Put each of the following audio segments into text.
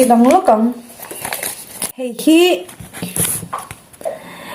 Ti lang lawk ang. Hei hi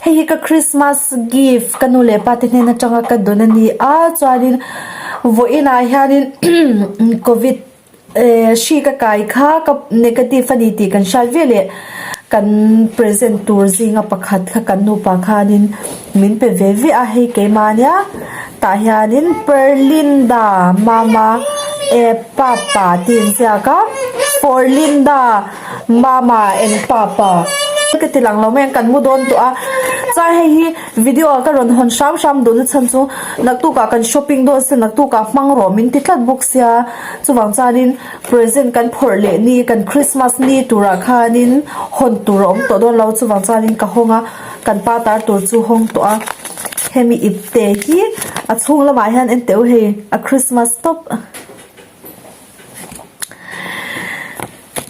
hei hi ka Christmas gift ka nu leh pa te hnen atanga ka dawn a ni a chuanin vawiin ah hianin covid eh hri ka kai kha ka negative a ni tih kan hriat veleh kan present tur zinga pakhat kha kan nupa khanin min pe ve ve a hei keimah ania tah hianin Perlinda mama eh papa tih a inziak a for Linda mama and papa ka ti lang lo mai ang kan mu dawn tawh a chuan hei hi video ah ka rawn hawn hram hram duhna chhan chu naktuk ah kan shopping dawn se naktuk ah hmang rawh min ti tlat bawk sia chuvang chuanin present kan phawrh leh ni kan Christmas ni turah khanin hawn tur a awm tawh dawn lo chuvang chuanin ka hawng a kan pa tar tur chu hawng tawh a hemi ipte hi a chhung lamah hian en teh u hei a Christmas tawp.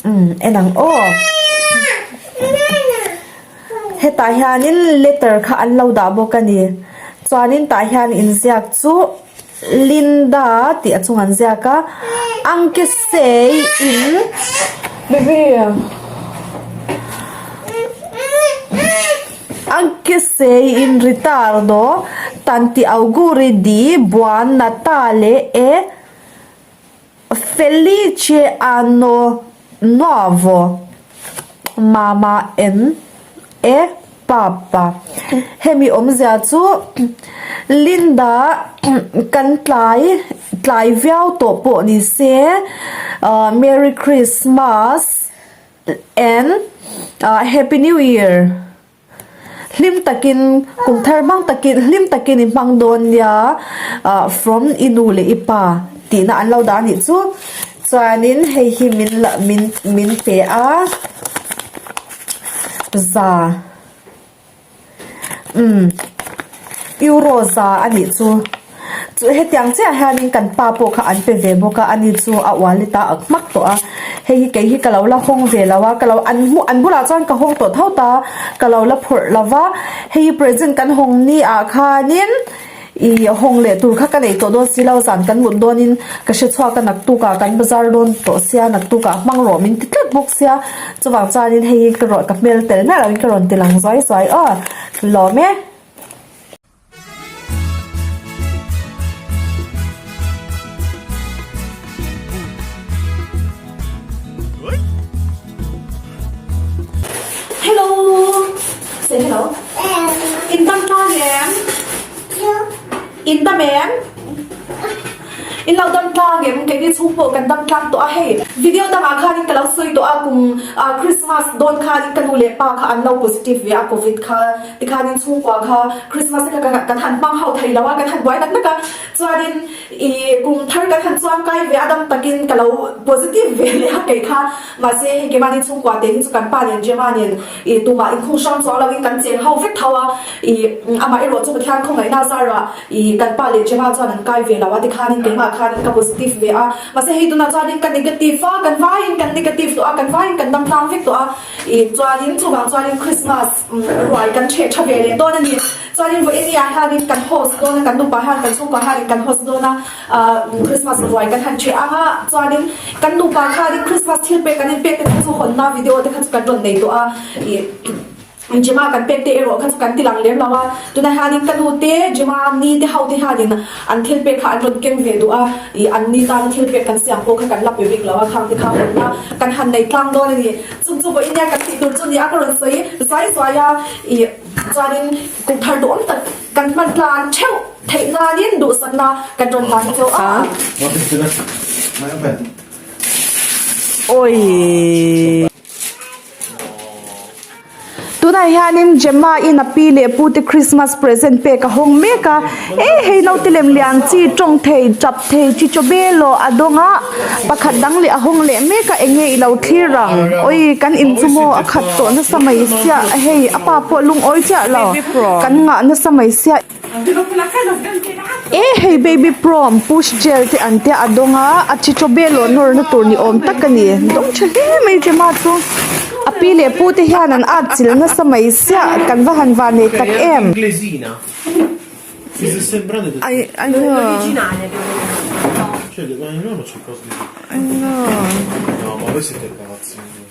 Umm en ang aw hetah hianin letter kha an lo dah bawk a ni chuanin tah hian inziak chu Linda tih a chung an ziak a anke sei in baby anke sei in ritardo tanti auguri di buon Natale e Felice anno nuovo mama en e papa hemi awmzia chu Linda kan tlai tlai viau tawh pawh ni se ah Merry Christmas and Happy New Year. Hlim takin kum thar hmang takin hlim takin i hmang dawn nia ah from i nu leh i pa tihna an lo dah a nih chu chuanin hei hi min la min min pe a za umm euro za a nih chu. Chu hetiang chiah hianin kan pa pawh kha an pe ve bawk a, ani chu a wallet a ak hmak tawh a, hei hi kei hi ka lo la hawng ve lo a, ka lo an hmuh an bulah chuan ka hawng tawh tho ta, ka lo la phawrh lo va, hei hi present kan hawng ni ah khanin ih hawng leh tur kha ka nei tawh dawn si lo, zan kan mut dawnin ka hre chhuak a naktuk ah kan bazar dawn tawh sia naktuk ah hmang rawh min ti tlat bawk sia, chuvang chuanin hei hi ka rawn ka hmel tel miah loin ka rawn ti lang zuai zuai aw, lawm e. Hello. Say hello. In dam tlang em? In dam em? In lo dam tlang em? Kei ni chhung pawh kan dam tlang tawh a hei. Video dangah khanin ka lo sawi tawh a kum Christmas dawn khanin ka nu leh pa kha an lo positive ve a covid kha. Tikhanin chhungkua kha Christmas te kha kan han hmang ho thei lo a, kan han buai nak nak a, chuanin ih kum thar kan han chuang kai ve a dam takin ka lo positive ve leh a kei kha mahse hei keimahni chhungkua te hi chu kan pa nen Gemma nen ih tumah inkhung hrang chuang loin kan cheng ho vek tho a, ih amah erawh chu Pathian khawngaihna zarah ih kan pa leh Gemma chuan an kai ve lo a tikhanin keimah khanin ka positive ve a, mahse hei tunah chuanin ka negative a, kan vaiin kan negative tawh a, kan vaiin kan dam tlang vek tawh a. Ih chuanin chuvang chuanin Christmas ruai kan ṭheh ṭha ve leh dawn a ni. Chuanin vawiin ah hianin kan host dawn a, kan nupa hian kan chhungkua hianin kan host dawn a, ah Christmas ruai kan han ṭheh ang a, chuanin kan nupa khanin Christmas thil pek kan inpek te kha chu hawnna video te kha chu kan rawn nei tawh a, ih Gemma kan pek te erawh kha chu kan ti lang lem lo a, tunah hianin ka nu te Gemma ni te ho te hianin an thil pek kha an rawn keng ve duh a, ih an ni tana thil pek kan siam pawh kha kan la pe bik lo a, khang te kha hawnna kan han nei tlang dawn a ni. Chung chu vawiin nia kan tih tur chu nia ka rawn sawi zuai zuai a, ih chuanin kum thar duhawm tak kan hman tlan theuh theih nanin duhsakna kan rawn hlan cheu a. Awii. Tunah hianin Gemma in a pi leh pu te Christmas present pek a hawng mek a, e hei naute lem lian chi tawng thei tap thei chi chaw bel aw a dawng a, pakhat dang leh a hawng leh mek a enge i lo thlir ang awi kan in chu maw a khat tawh nasa mai sia hei a pa pawh lungawi chiah lo kan ngah nasa mai sia. E hei baby prom push gel te an tia a dawng a a chi chaw bel aw nawr na tur ni awm tak a ni dawng tha hle mai Gemma chu a pi leh pu te hian an at chilh nasa mai siah kan va han van nei tak em.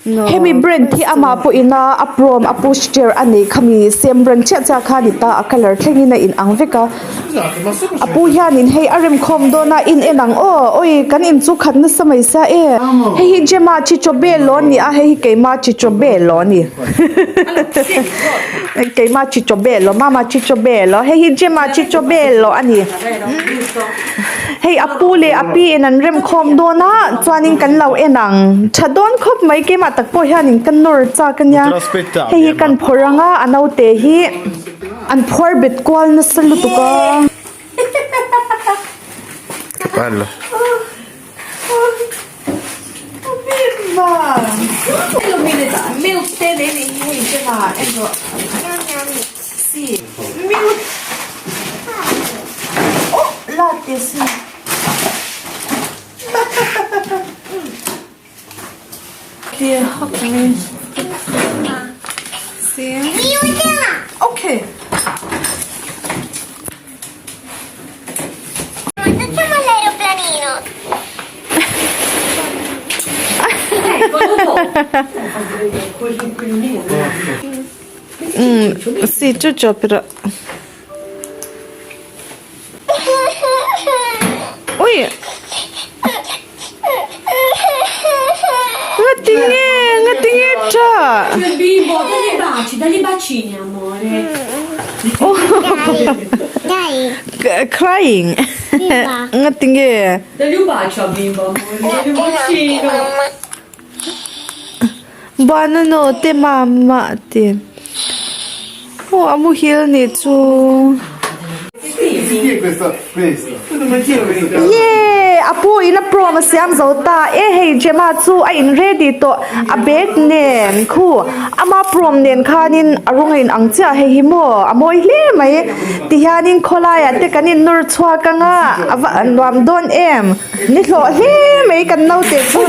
Hemi brand hi amah pawhin a a prom a push chair a neih khami same brand chiah chiah kha a ni ta a colour thlengin a in ang vek a a pu hianin hei a rem khawm dawn a in en ang aw awi kan in chu khat nasa mai sia e hei hi Gemma Chichobello a ni a hei hi keima Chichobello a ni keima Chichobello mama Chichobello hei hi Gemma Chichobello a ni. Hei a pu leh a pi in an rem khawm dawn a chuanin kan lo en ang tha dawn khawp mai keimah tak pawh hianin ka nawr chak a nia hei hi kan phawrh ang a a naute hi an phuar bet kual nasa lutuk a. Okay. Sì, Giorgio però. Ui! Ngatinge, ngatinge tha. Il bimbo, dagli baci, dagli bacini, amore. Dai. Crying. Ngatinge. Dagli un bacio al bimbo, amore, dagli un bacino. Banano te mama te. Oh, a muhil nih chu. Yee! A pu in a prom a siam zo ta e hei Gemma chu a in ready tawh a bag nen khu ama prom nen khanin a rawng a in ang chiah hei hi maw a mawi hle mai tihianin khawlaiah te kan in nawr chhuak anga a va nuam dawn em ni hlawh hle mai kan naute chu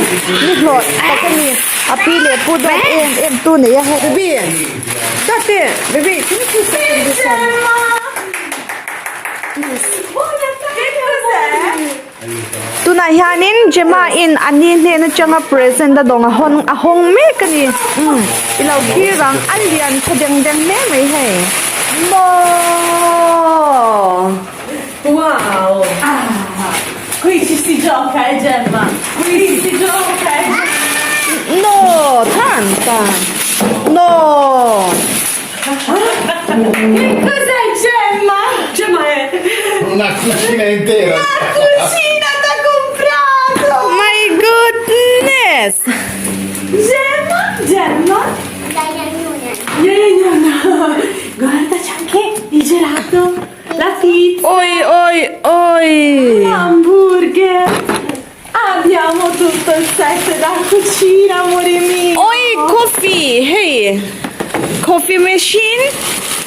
ni hlawh tak a ni a pi leh pu dawt em em tu nei a hei baby dawt e baby can you please open this one. Tunah hianin Gemma in a ni hnen atanga present a dawng a hawn a hawng mek a ni umm i lo thlir ang a lian tha deng deng hle mai hei maw. Wow! Ah! Qui ci si gioca eh Gemma! Qui si gioca eh Gemma! No! Tan tan! No! Che cos'è Gemma? Gemma è Una cucina intera. La cucina t'ha comprato! My goodness! Gemma, Gemma. Guarda c'è anche il gelato, la pizza. Oi oi oi! L'hamburger. Abbiamo tutto il set da cucina, amore mio. Oi coffee hei coffee machine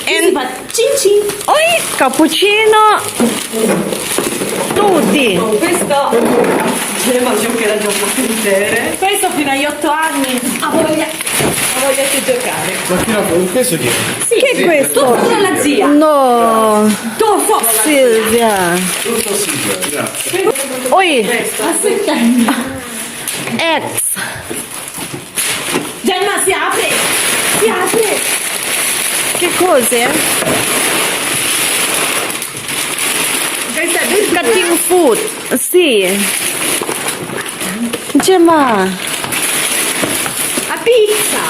and Cin cin. Oi cappuccino tutti. Con questo Gemma giocherà giornate intere. Questo fino agli 8 anni. Ha voglia, ha voglia di giocare. Ma fino a questo chi è? Sì. Che è questo? Tutto dalla zia. No. Tutto solo alla Silvia. Tutto Silvia, grazie. Oi. A settembre. X. Gemma si apre! Si apre! Che cos'è? Cutting food. Sì. Gemma. La pizza!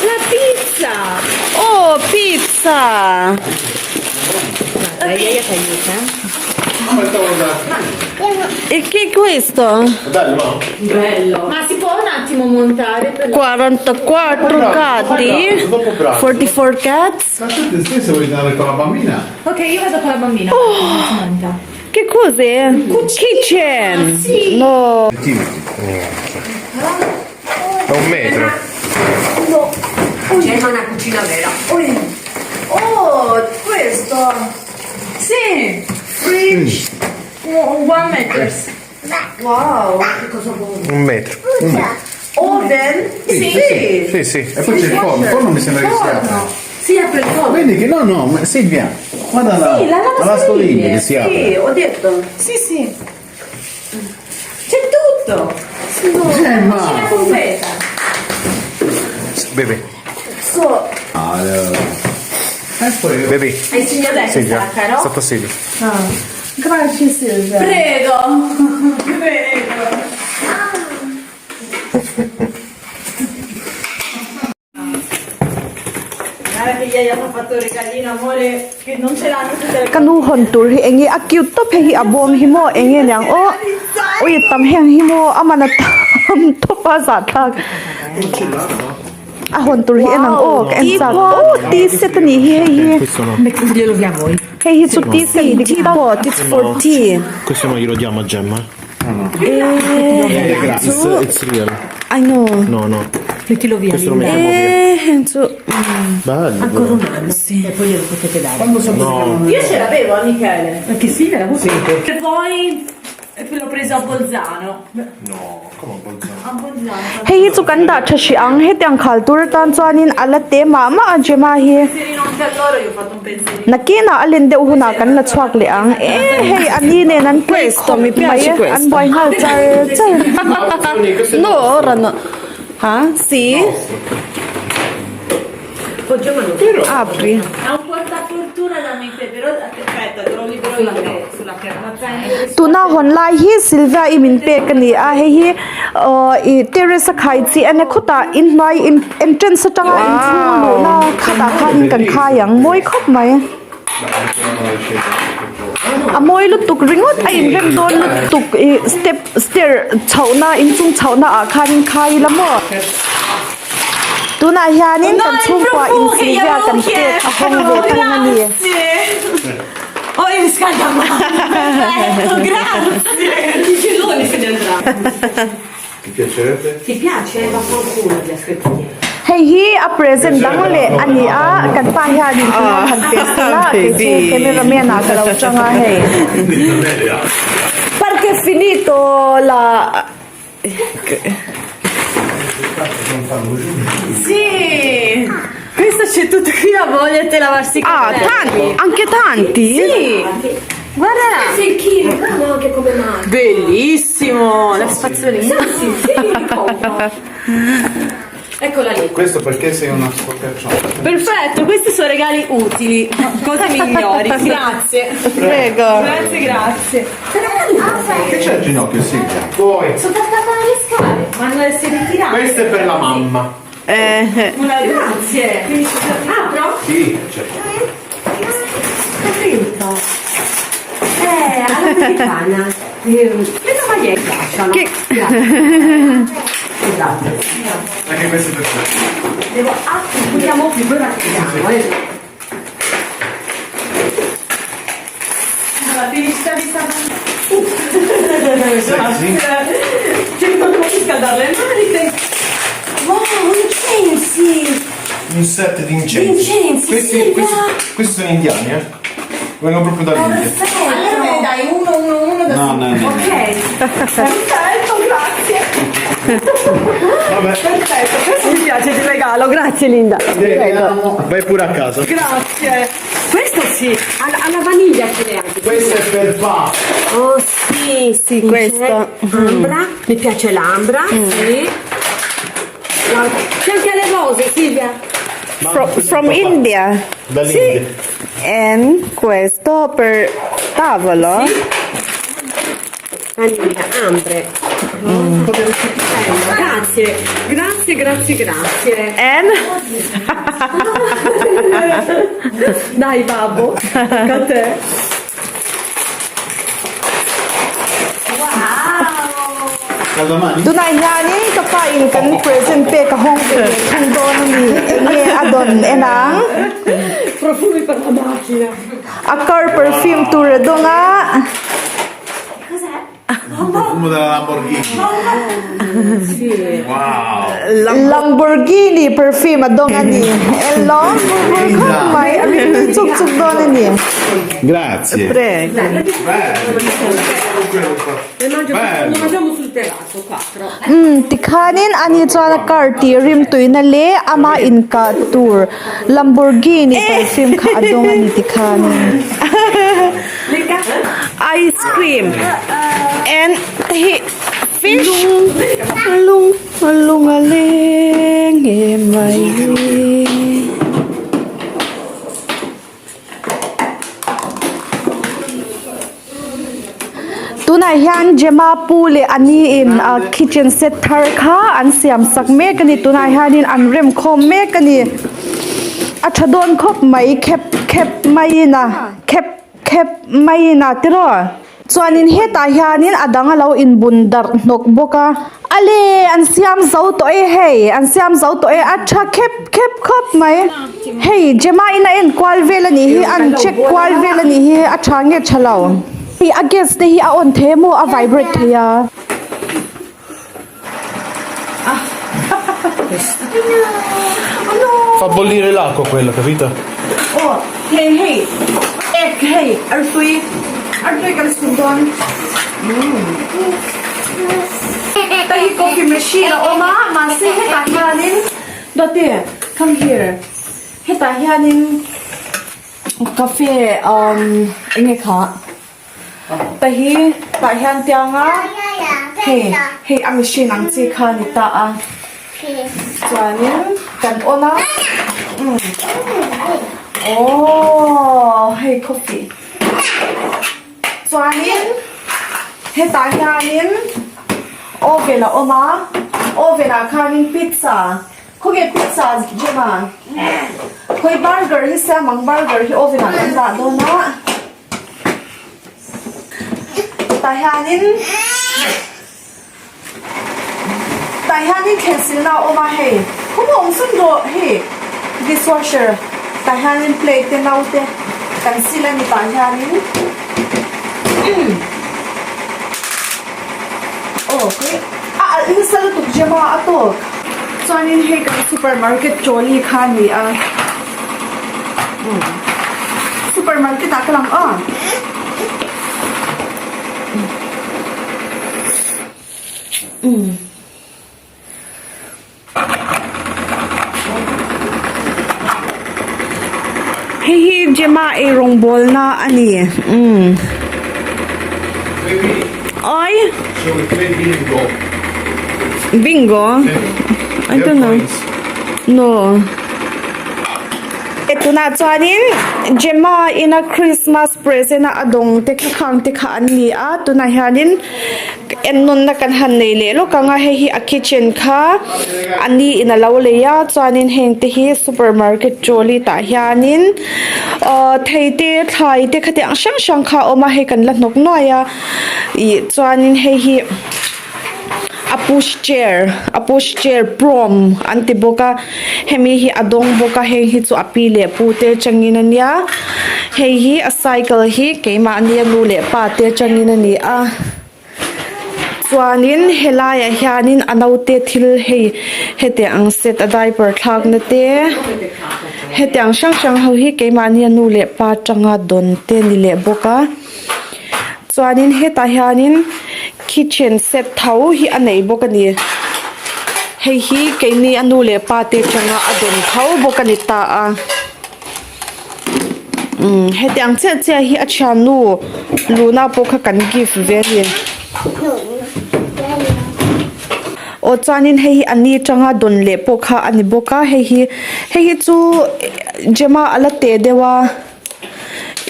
La pizza! Oh, pizza. Dai, io ti aiuto, eh. E che è questo? Bello, no? Bello! Ma si può un attimo montare per 44 gatti. Dopo pranzo. 44 cats. Ma tu te stesso vuoi andare con la bambina? Ok, io vado con la bambina. Si monta. Che cos'è? Kitchen. Sì. No. È un metro. Gemma è una cucina vera. Oh, questo. Sì! Fridge. One meters. Wow. Un metro. Oven? Sì. Sì, sì. E poi c'è il forno, il forno mi sembra che si apre. Si apre il forno. Vedi che no, no, ma Silvia, guarda la, Sì, la la lavastoviglie. lavastoviglie che si apre. Sì, ho detto. Sì, sì. C'è tutto. Gemma! Cucina completa. Baby. Baby. Silvia. Sotto Silvia. Grazie Silvia. Prego. Prego. Ka nu hawn tur hi eng nge a cute tawp hei hi a bawm hi maw eng nge niang aw ui tam heng hi maw a man a tam tawp a zahthlak a hawn tur hi en ang aw ka en chak aw tea set a nih hi hei hi hei hi chu tea set dik tak Questo non glielo diamo a Gemma. Eh, It's, it's real. I know. No, no. Mettilo via. Questo lo mettiamo via. Eh, heng chu. Bello. Ancora un anno. E poi glielo potete dare. No. Io ce l'avevo a Michele. Perché sì, l'avevo. Sì. E poi l'ho preso a Bolzano. No, come Bolzano? A Bolzano. Hei hi chu kan dah tha hrih ang hetiang khal tur atan chuanin a la te mah mah a Gemma hi. Pensierino anche a loro, io ho fatto un pensierino. Nakinah a len deuh hunah kan la chhuak leh ang e hei a ni nen an play khawp mai an buai nghal char char. No, ora no. Ha si apri. Tuna hawn lai hi Sylvia i min pek a ni a hei hi aw ih terrace a khai chi a nia khawtah inhnuai entrance atanga inchhung luhna khatah khanin kan khai ang mawi khawp mai a mawi lutuk ringawt a inrem dawn lutuk ih step stair chhohna inchung chhohna ah khanin khai ila maw. Tunah hianin kan chhungkua in Sylvia kan pek a hawng ve thung a ni. Hei hi a present dang leh a ni a, kan pa hianin kan lo han pe sela kei chu cameraman ah ka lo tang a hei. Perché finito la Sì! Questo c'è tutto qui la voglia di lavarsi i Ah, capelli. anche tanti? Sì! Guarda là! Bellissimo! La spazzolina. Sì, sì, Eccola lì. Questo perché sei una sporcacciona. Perfetto, questi sono regali utili, cose migliori. Grazie. Prego. Grazie, grazie. Che c'è al ginocchio, Silvia? Poi, Sono attaccata alle scale, ma non si è ritirata. Questo è per la mamma. Eh. Una grazie. Apro? Sì, certo. Capito. Eh, all'americana. Le tovagliette piacciono. Che... Esatto. Anche questo è per te. Devo ah, vogliamo più poi la chiudiamo, eh. La felicità di San Sexy. Ci ricordo di scaldare le maniche. Wow, incensi! Un set di incensi. Incensi, Questi, Silvia. questi, questi sono indiani, eh? Vengono proprio dall'India. Allora me ne dai uno, uno, uno da No, no, no. Ok. Perfetto, grazie. Vabbè. Perfetto, questo mi piace di regalo, grazie Linda. Vediamo. Vai pure a casa. Grazie. Questo sì, alla, alla vaniglia ce n'è anche. Questo è per papà. Oh sì, Sì, questo. Ambra, mi piace l'ambra, sì. Guarda, C'è anche le rose, Silvia. From, from India. Dall'India. And questo per tavolo. Vaniglia, ambre. Bello, Grazie, grazie, grazie, grazie. And Dai babbo, tocca a te. A domani. tunah hianin ka pa in kan present pek a hawng ve leh thung dawn a ni eng nge a dawn en ang Profumi per la macchina. a car perfume tur a dawng a. Profumo della Lamborghini. Wow. Lamborghini perfume a dawng a ni eng lawm bur bur khawp mai a ring chuk chuk dawn a ni. Grazie. Prego. Bello. Le mangio, Bello. lo mangiamo sul terrazzo, quattro. Umm tikhanin ani chuan a car tih rim tuina leh ama inkah tur Lamborghini perfume kha a dawng a ni tikhanin. Ice cream and hei fish lung lung a leng em mai. Tunah hian Gemma pu leh a ni in kitchen set thar kha an siam sak mek a ni tunah hianin an rem khawm mek a ni a tha dawn khawp mai khep khep maiin a khep khep maiin a tiraw. Chuanin hetah hianin a dang a lo inbun darh hnawk bawk a. Ale, an siam zo tawh e hei, an siam zo tawh e, a tha khep khep khawp mai. Hei, Gemma in a en kual vel a nih hi, an check kual vel a nih hi, a tha nge tha lo. Hei a gas te hi a on thei emaw a vibrate thei a. Fa bollire l'acqua quella, capito? Aw, hei hei, egg hei, artui, artui kan chhun dawn. Hei hi coffee machine a awm a, mahse hetah hianin, Dawte, come here, hetah hianin cafe umm eng nge kha? Ta hi tah hian tiang a hei hei a machine ang chi kha a ni ta a chuanin kan on a umm aww hei coffee chuanin hetah hianin oven a awm a oven ah khanin pizza khawnge pizza Gemma khawi burger hi siam ang burger hi oven ah kan dah dawn a. Tah hianin tah hianin thlensilna a awm a hei khawm a awm sawn rawh hei dishwasher tah hianin plate te no te kan sil a ni tah hianin aw khawi a alh nasa lutuk gem a a tawk chuanin hei kan supermarket trolley kha a ni a. Supermarket ah ka lang aw. Hei hi Gemma eirawng bawlna a ni. Oi. Bingo. I don't know. No. E tunah chuanin Gemma ina Christmas present a a dawng te kha khang te kha an ni a tunah hianin ennawnna kan han nei leh lawk ang a hei hi a kitchen kha a ni in a lo lei a chuanin heng te hi supermarket trolley tah hianin ahh thei te thlai te khatiang hrang hrang kha a awm a hei kan la hnawk nuai a ih chuanin hei hi. A push chair a push chair prom an ti bawk a hemi hi a dawng bawk a heng hi chu a pi leh pu te atangin a nia hei hi a cycle hi keimahni a nu leh pa te atangin a ni a chuanin helaiah hianin a naute thil hei hetiang ang set a diaper thlak na te hetiang hrang hrang ho hi keimahni a nu leh pa atanga dawn te ni leh bawk a. Chuanin hetah hianin kitchen set tho hi a nei bawk a ni. Hei hi keini a nu leh pa te atanga a dawn tho bawk a ni ta a. Umm hetiang chiah chiah hi a thiannu Luna pawh kha kan gift ve a ni. Aw chuanin hei hi a ni atanga dawn leh pawh kha a ni bawk a hei hi hei hi chu Gemma a la teh deuh a.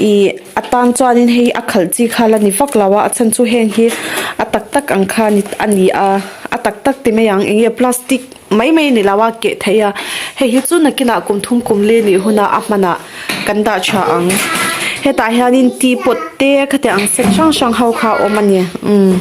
Ih a tan chuanin hei a khalh chi kha la ni vak lo a a chhan chu heng hi a tak tak ang kha a ni a a tak tak ti mai ang eng nge plastic mai mai a ni lo a keh theih a hei hi chu nakinah kum thum kum li nih hunah a hmanah kan dah tha ang hetah hianin teapot te khatiang ang set hrang hrang ho kha a awm a ni umm.